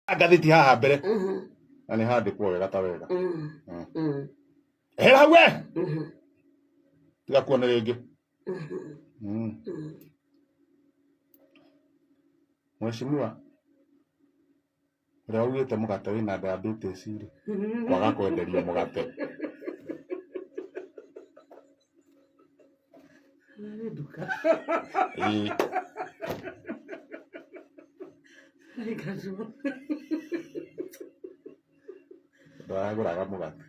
Ngathĩti haha mbere na nĩ handĩkwo wega ta wega. Ehera hau we, tiga kuone rĩngĩ. Mheshimiwa ũrĩa waugĩte mũgate wĩna diabetes rĩ, kwaga kwenderio mũgate. Ararĩ nduka. Ĩĩ. Aingatwo. Ndaragũraga mũgate.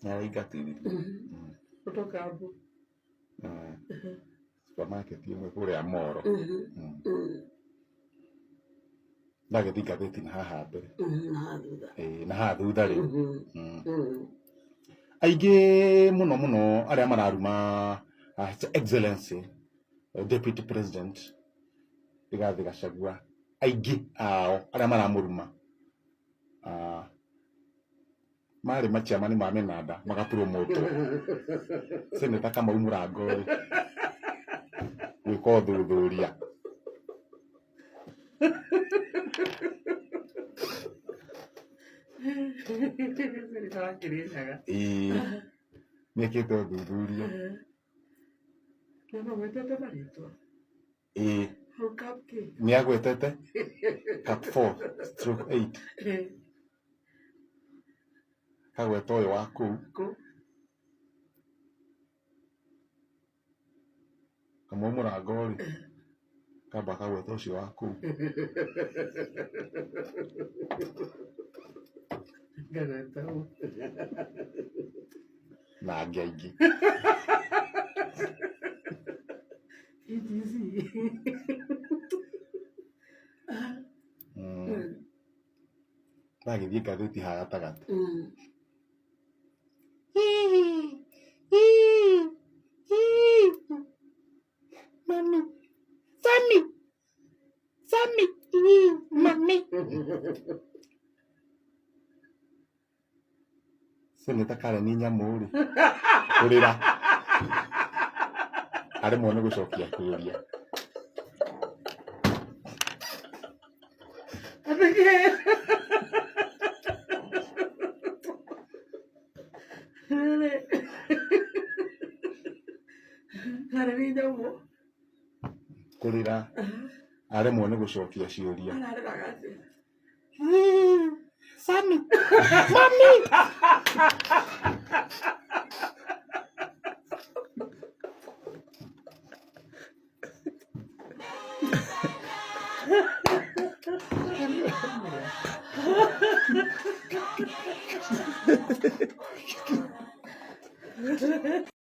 Nĩaraingatithirio. Kutoka hapo. Supermarket ĩmwe kũrĩa Moro. Ndagĩthiĩ ngathĩti na haha mbere. Na haha thutha. Ĩĩ, na haha thutha rĩu. Aingĩ mũno mũno arĩa mararuma His Excellency Deputy President Rigathĩ Gachagua, aingĩ ao arĩa maramũruma marĩ machairman ma mĩnanda magapromotwo. Senator Kamau Mũrango rĩ, gwĩka ũthuthuria. Senator wa Kirinyaga. Ĩĩ, nĩekĩte ũthuthuria. Na magwetete marĩtwa. Ĩĩ. Hau Cup kĩ? Nĩ agwetete Cup 4/8. Kagweta ũyũ wa kũu. Kũ? Kamau Mũrango rĩ, kamba akagweta ũcio wa kũu. Ngagweta ũ? Na angĩ aingĩ. ETC. Ndagĩthiĩ ngathĩti haha gatagatĩ. Mami, Sami, Sami, mami. Seneta Karen Nyamũ rĩ, kũrĩra aremwo nĩ gũcokia kĩũria. Karen Nyamũ. Kũrĩra aremwo nĩ gũcokia ciũria. Ararĩraga atĩa? Sami, mami.